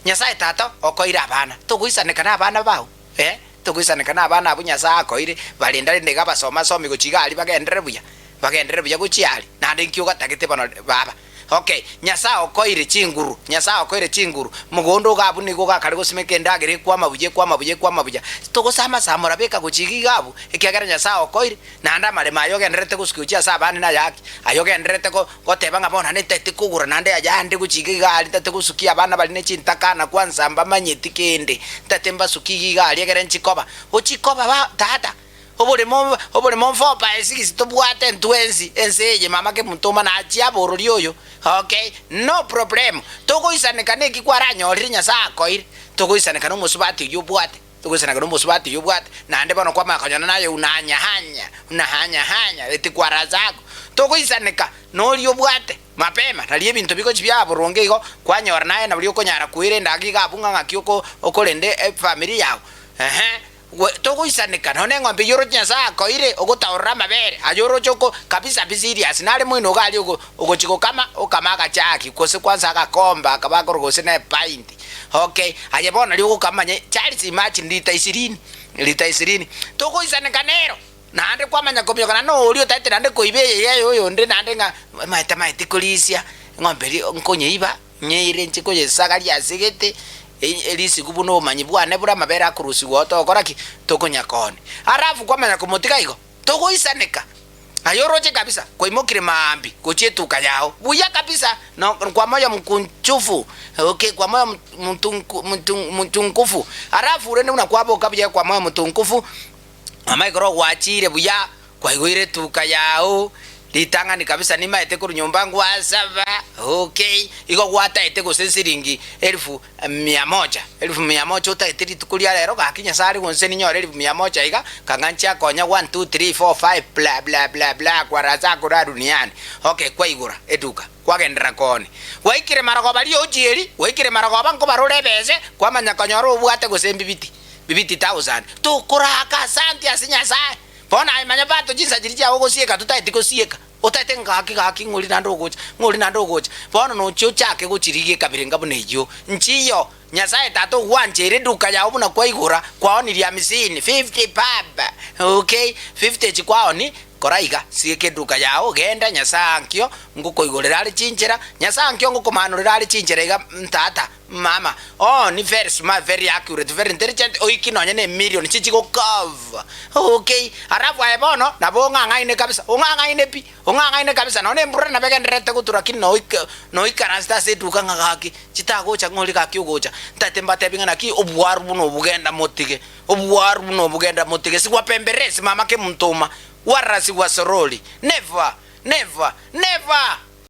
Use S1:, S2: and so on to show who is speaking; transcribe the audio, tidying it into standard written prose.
S1: Nyasae Tata okoeire abana, togoisaneka nabana bao? Eh, togoisaneka nabana abwo Nyasae akoeire, barenda rende iga basoma somi gochia iga aria bagenderere buya, bagenderere buya gochia aria. Naende nki ogatagete bono baba? Okay, Nyasae okoeire chinguru, Nyasae okoeire chinguru, mogondo iga abwo nigo ogakare gosimeka endagera ekwama buya, ekwama buya, ekwama buya. Togosamasama orabeka gochia iga iga abwo, ekiagera Nyasae okoeire, naende amaremo aya ogendererete gosukia gochia ase abande naye ake, aye ogendererete go goteba ng'a bono naende ntaete kogora naende ayande gochia iga iga aria, ntaete gosukia abana baria ne chintakana kwansa mbamanyeti kende, ntaete mbasukie iga iga aria ekere nchikoba. Ochikoba ba tata, oboremo oboremo mfopa esigisi tobwate ntwensi ense eye mama kemunto omana achie aborori oyo, okay, no problem, togoisaneka neki kwaranyorire Nyasae akoire, togoisaneka na omosubati oyio obwate. Togoisaneka nomosubati oyio obwate, naende bono kwamanya konyora naye unahanya-hanya, unahanya-hanya, eti kwarazako. Togoisaneka noria obwate mapema, nario ebinto bigochia biaba boronge igo, kwanyora naye naboria okonyara koirenda ake iga abwo ng'a ng'aki oko okorenda efamiri yao, ehe. Gwe togoisaneka nonya neng'ombe eyio oroche Nyasae akoire, ogotaorora amabere, aye oroche oko kabisa bi serious, nare moino iga aria ogo ogochia gokama, okama agachaki, gose kwansa agakombe akaba akorwa gose na epint. Okay, aye bono riria ogokamanya Charles imagine lita ishirini, lita ishirini, togoisaneka nero, naende kwamanya kominyoka naende noria otaete naende koiba eye ya oyonde naende ng'a omanyete maeti korisia, eng'ombe eria nkonyeiba, nyeire inche koyesagaria ase egete, erisigu buna obomanyi bwane bore amabere akorusigwa oo togokora ki? Tokonya koonia. Alafu kwamanya komotiga igo, togoisaneka. Aye oroche kabisa kwaimokire maambia gochia etuka yao buya kabisa no kwa moyo mkunchufu okay kwa moyo mtunku mtu mtunkufu alafu rende buna kwaboka buya kwa moyo mtunkufu mama ekero gwachire buya kwaigoire etuka yao ritang'ani kabisa nimaete korwa nyomba ngwasaba okay igo gwataete gose siringi elfu mia moja, elfu mia moja otagete rituko ria rero, gaki Nyasae are gonse ninyore elfu mia moja iga, kang'a nchia konya one, two, three, four, five, bla bla bla bla kwaraza akore duniani. Okay, kwaigora eduka, kwagenderera kooni. Gwaikire marogoba riochi eri, gwaikire marogoba nkobarore ebese, kwamanya konyora obwate gose mbibiti, bibiti thousand. Tokoraka asanti ase Nyasae. Bono aye manya bato chinsa chiria chiago ogosieka totageti gosieka. Otaete ngaki gaki ng'ori naende ogocha, ng'ori naende ogocha. Bono nochie ochake gochirigia ekabirenga buna eyio. Nchiyo, Nyasae Tata ogwancheire eduka yao buna kwaigora, kwaonirie amisini, fifty bob, okay, fifty echi kwaoni, kora iga, sieka eduka yao, genda, Nyasae ankio ngokoigorera are chinchera, Nyasae ankio ngokomanorera are chinchera iga, tata, mama, oh ni very smart, very accurate, very intelligent, oiki nonye ne emillion chichi go cover, okay, alafu aye bono nabo ong'ang'aine kabisa, ong'ang'aine pi, ong'ang'aine kabisa nonye embura nabo egendererete gotura lakini noika noikaransete ase eduka ng'a gaki chitagocha ng'a oria gaki ogocha, ntagete mbatebi ng'a naki obwaru buna obo genda motige, obwaru buna obo genda motige, sigwapemberesi mama kemuntoma, warara sigwasorori, never, never, never!